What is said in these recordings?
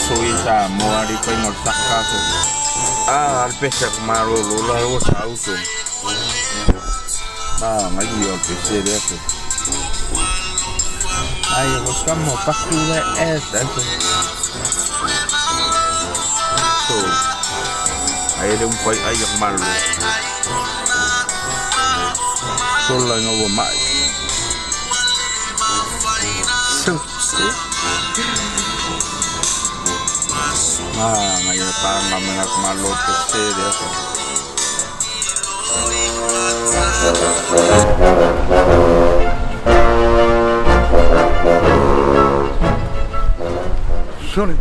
aso i Samoa le faiga o le saka so. A le pese a malolo la ua sau so. Ma ngai o le pese lea so. Ai o ka mo patu le e ta so. So. Ai le umfai ai ak malo. So la nga ua mai. So. Ah, ngai pa nga mga malo pese lea so. Sole,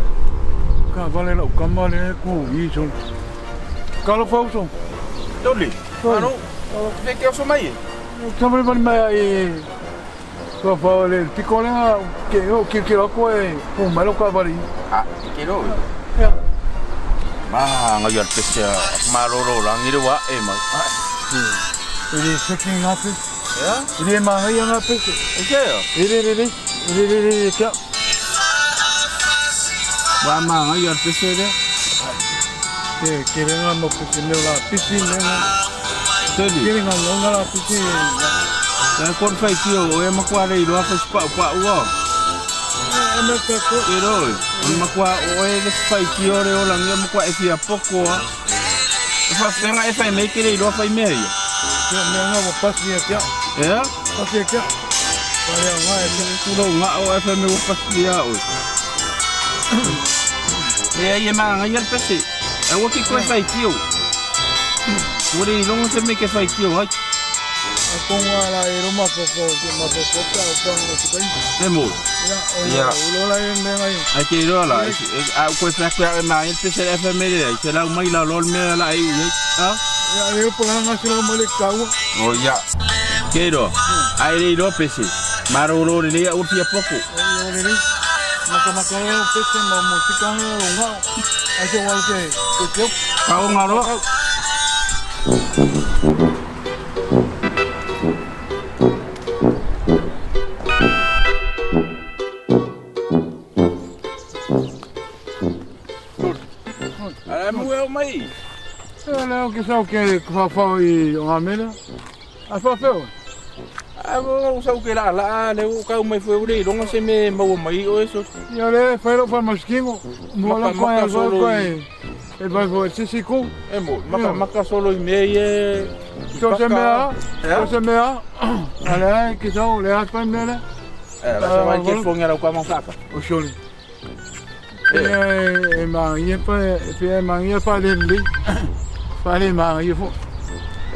ka vale lau kama le ku i sole. Kalo fauso. Toli, ano, fe ke oso mai e? Kama le mai ai Kua whao le piko lenga ke o ke ke ako e pu mai lo ka vale. Ah, ke ro. Ya. Ma nga yo pese ma ro ro rangi le wa e mai. E le seki ngā pese. Ya? E le māngai ngā pese. E ke ya? E le le le. E le le le kia. Wa ma nga yo pese le. Ke ke renga mo pese me la pisi me nga. Teli. Ke renga mo la pisi. E kon fai kio o e makua le iloa fai spa pa ua. E me ka ko. E ro. O makua o e le fai kio le ola ngia makua e fia poko a. E fa fenga e fai mei ke le iloa fai mea ia. Kia me nga wa pasi e kia. E? Pasi e kia. Pare nga e kia. Kuro nga o e fai me wa pasi ia o. E ai e maa ngai al pese. E ua ki koe fai kio. Ua le ilonga se me ke fai kio ai. A konga la e roma fofo ke ma fofo ka o panga ki kai. E mo. Ya, o Ya. o la e me ngai. Ai te iloa la, a koe fai koe e maa ngai pese e fai me le ai. Se lau mai la lol mea la e ui. Ha? Ya e po la nga se la male kaua. O ia. Ke iloa. Ai le iloa pese. Maro lo le lea ua fia poko. O o le le. Maka maka e o pese ma mo sika o nga. Ai se wa ke ke ke. Ka o ngā roa. Ala mu e o mai. E le o ke sau ke whawhao i o ngā mele. A whawhao. A o sau ke la la le o kau mai fue ure longa se me maua mai o eso. Ia le whairo wha maskingo. Mua la Maka- koe maka a solo koe i- e vai fo sisi ku. E mo, maka maka solo i me e. So se mea, Ya? so se mea. A le ai ke sau le a whai mele. E la sa mai ke fonga lau ka mafaka. O sholi. E mangia pa e mangia pa le li. Pa le mangia fo.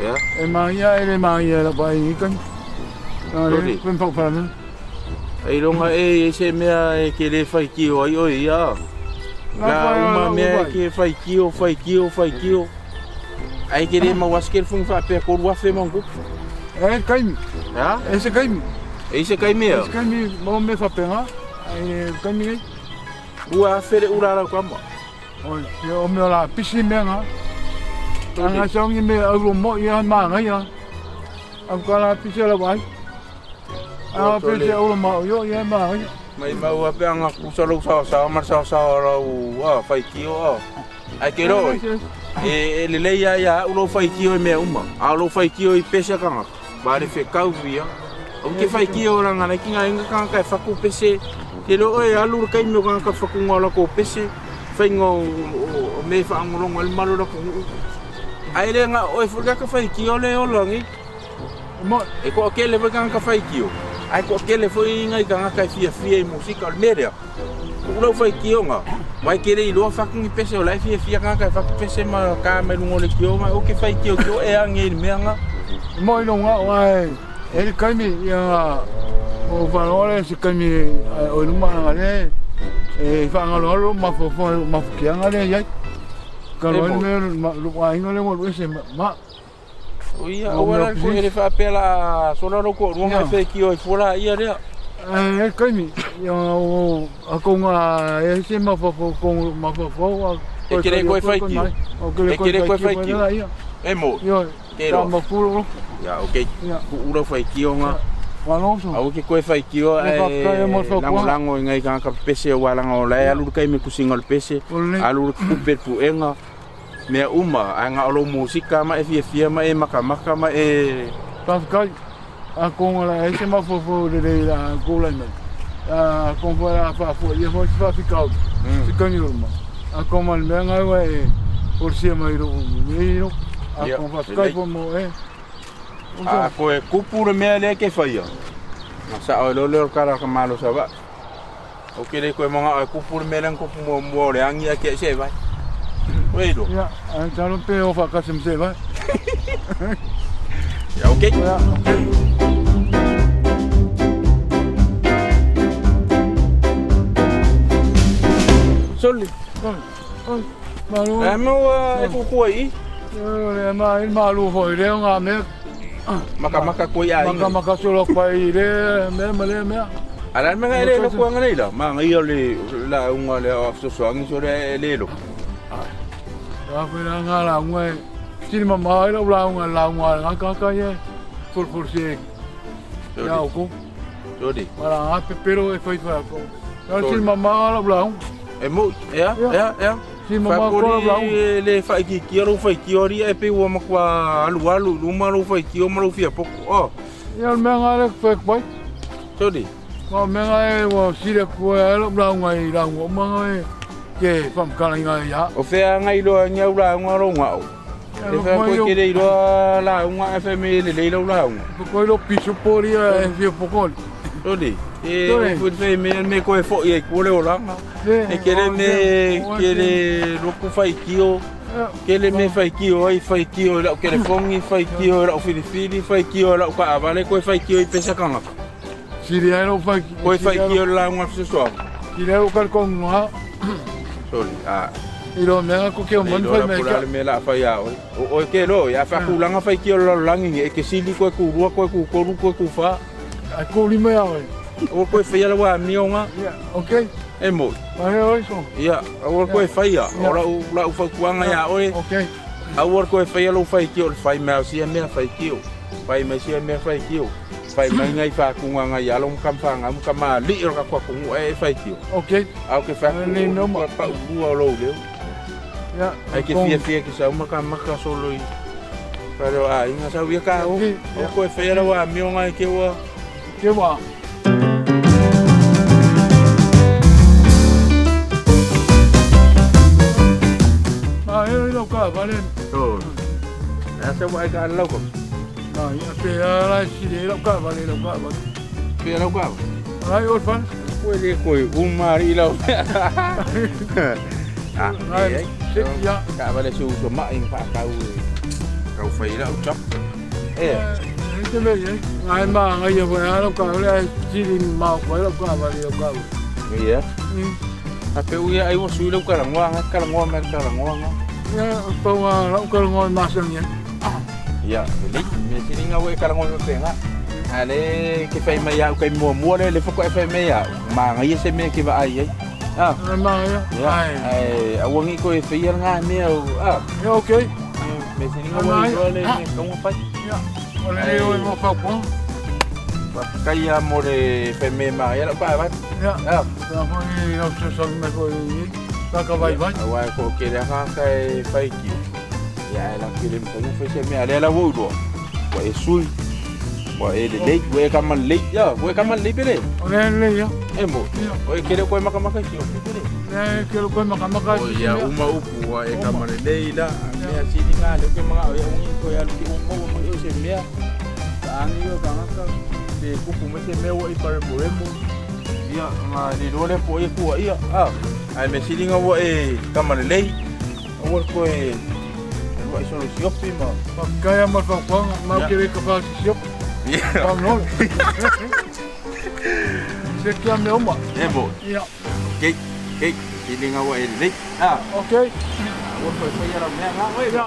Ya. E mangia e le mangia la pa i kan. A le Soli. pen pa pa le. Ai longa e e se mea e ke le whai kio ai oi ia. La uma mea e ke whai kio, whai kio, whai kio. Ai ke le mau aske funga wha pea koru afe mangu. E kaimi. Ya? E se kaimi. E se kai mea. E se kaimi mo me fa penga. E kaimi ngai. Ua afe le ura rau kama. O ia o mea la pisi mea ngā. Anga saungi me auro mo ia ma ngai ia. Au ka la pisi la wai. A pisi auro mo yo ia ma ngai. Mai mau ape anga kusa lau sawa sawa mar sawa sawa lau a whai kio a. Ai ke roi. E le lei ia ia u lau whai kio e mea uma. A lau whai kio i pese kanga. Ba le whekau via. Au ke whai kio ranga nei ki ngā inga kanga kai whaku pese. Te lo e alu le kai meo kanga ka whaku ngā lako pese. Whai ngā o me whaangolongo el malo lako nguu. Ai le ngā oe furika ka whai kio le ola ngi. Mo E ko kele foi kanga ka whai kio. Ai ko kele foi ngai kanga kai fia fia i musika o le merea. Ko lau whai kio ngā. Mai kere i loa whakungi pese o lai fia fia kanga kai whaku pese ma ka mai lungo le kio mai o ke whai kio kio e ange i le mea ngā. mo ino ngā o ai e le kaimi ia o whanore se kaimi o luma nga le e whangalo ma fo fo ma fo kia nga le iai. Ka E lo mo. me ma lu ai nga le mo lu se ma O ia, O o mea wala ko pisi. ere whaapea sola ro ko ruanga Ia. whai kio i fora ia rea. E kaimi ia o a ko ngā e se ma fo fo ko ma fo fo E kere koe whai kio. E kere koe whai kio. E mo, Io Ke ka roa. ma puro Ia, okei. Ia. Ku ura whai kio ngā. Malo so. Aua ke koe faitio Ia, ae faafetai mo le fautuaga. lagolago i ngai tagata pepese aua leaga o la e alu le taimi i le tusiga o le pese, O lenei. alu le tupe i le puega, mea uma, ae na o lou musika ma e fiafia ma e makamaka ma e. Faafetai. Atonu o le a i ai se mafaufau lelei o le a tulai mai. Atonu foi o le a faafoia foi se faafitauli i se taimi o luma. Atonu ma le mea lena ua e folasia mai i lou nei loto. Atonu faafetai foi mo oe. A toe tupu le mea lea e te faia, ona sao ai loa lea o le tala a le tamaloa Savaii. Ou te le toe manao e tupu le mea lea na tupu muamua o le agi ae tiai se vai. Ua iloa? Ia, ae masalo pe o faatasi ma se vai. Ia, ok. Ia, ok. Soli. Oi, malo. E maua e kukua i i. Le ma i malu foi le nga mea. Makamaka koe i aiga. Makamaka solo koe i le mea ma le mea. A le a le mea e le loko ai nei la? Manaia le lauga lea o fesoasoani sole e le loko. A foi la nga lauga e sili mamao ai lau lauga lauga a le tagata ia e folofolo se ia outou. Sole. Ma la nga pepelo e fai fai atu. La sili mamao lau lauga. E moi, ea, ea, ea. Sili mamao atu lau lauga. E le faaitiitia lou faitio alii ae pei ua matua alualu i luma lou faitio ma lou fiapoto. Oh. Ia o le mea lena lea e fai atu ai. Sole. O le mea lena e ua sili atu ai lau lauga i lauga uma na e te faamatalaina ai lava. O fea na iloa ai ni au lauga lou gao? E fai atu e te le iloa lauga ae fai mai e lelei lau lauga. Koe lo pisupo lia e fia pokoli. Sole, e oi fai mea me koe foi ai tua le olaga. E kele me kele loku faitio, kele me faitio ai, faitio i lau telefoni, faitio i lau filifili, faitio i lau taavale, koe faitio i pesa tagata. Sili ai lau faitio. Koe faitio i le lauga fesoasoani. Sili ai lau talitonuga. Sole, a. I lo mea ko ke o manu fai mai ka. Le mea la fai a oe. O oe ke lo, ia whakūlanga whai ki o lalolagi ni, e ke sili koe ku rua, koe ku koru, koe ku wha. Ai ko lima ia oe. Aua koe whaia la wā mionga. Ia, okay. E moi. Ai he oi so. Ia, aua koe whaia, o lau, lau whautuanga ia oe. Okay. Aua koe whaia lou whai ki o le whai mea o sia mea whai ki o. Whai mai sia mea whai ki o. Whai mai ngai whākunga ngai alo mo kam whānga mo ka mā li o ka kua kongu e whai ki o. Okay. Au ke whāku o kua pau lua o lou leo. Ia. Ai ke fia fia ki sau maka maka solo i whare o āinga sau ia ka o. O koe whaia rawa a mio ngai ke ua. Ke ua. Ma e oi lau ka vale. So. A se wa ai ka lau ko. Ma ia pe ala sile lau ka vale lau ka vale. Pe lau ka. Ai o fan. Koe le koe umari lau. Ah, Ai, e ai. Ia. Ka vale su so mai fa kau kau fai lau chop. E. E te mea ia. Ngai ma ngai ia foi lau ka vale ai sili ma ko lau ka vale lau ka vale. Ia. A pe uia ai ua sui lau kalangoa nga kalangoa mai kalangoa nga. Ia, pau a lau kalangoa i masani ai. Ia, lelei, mea sili nga ua e kalangoa i mapenga. A le ke fai mai au kai muamua le le faatoa e fai mai au. Manaia se mea ke vaai ai. Ah. Ai manaia. Ia, ai aua nei koe faia nga mea o ah. Ia, okay. Mea sili nga ua iloa le mea kaunga fai. Ia, o le leo i mo whaupuanga. Faafetai lava mo le fai mai e manaia lau taavale. Ia, Ah. pēlā foi lau fesoasoani mai foi i taka vaivai. Aua e toatele lava tagata e faitio, ia ae latou te le mafai ona fai se mea. A o lea la ua ou iloa, ua e sui, ua e lelei, ua e kama lelei, ia, ua e kama lelei pele. O lea e lelei ia. E moni, o e kele koe makamaka i sioki pele. Lea e kele koe makamaka i O ia uma upu, ua e kama lelei la, mea sili nga lea ou te manao ai aua nei toe alu ki uma ua mai o se mea. Taagi o tagata, pe kupu mai se mea ua e paremoremo. Ia, ona le iloa lea po o ai e tuuaia, a. Ae mea sili na ua e kama lelei, aua le toe alu ai solo i siopi ma. Faafetai lava mo le fautuaga, ma ou te le kafa i se siopi. Faamolemole. Siaki lava mea uma. E moni. Ia. Ok, ok, sili na ua e lelei, a. Ok. Aua le toe faia lau mea na oe. Ia.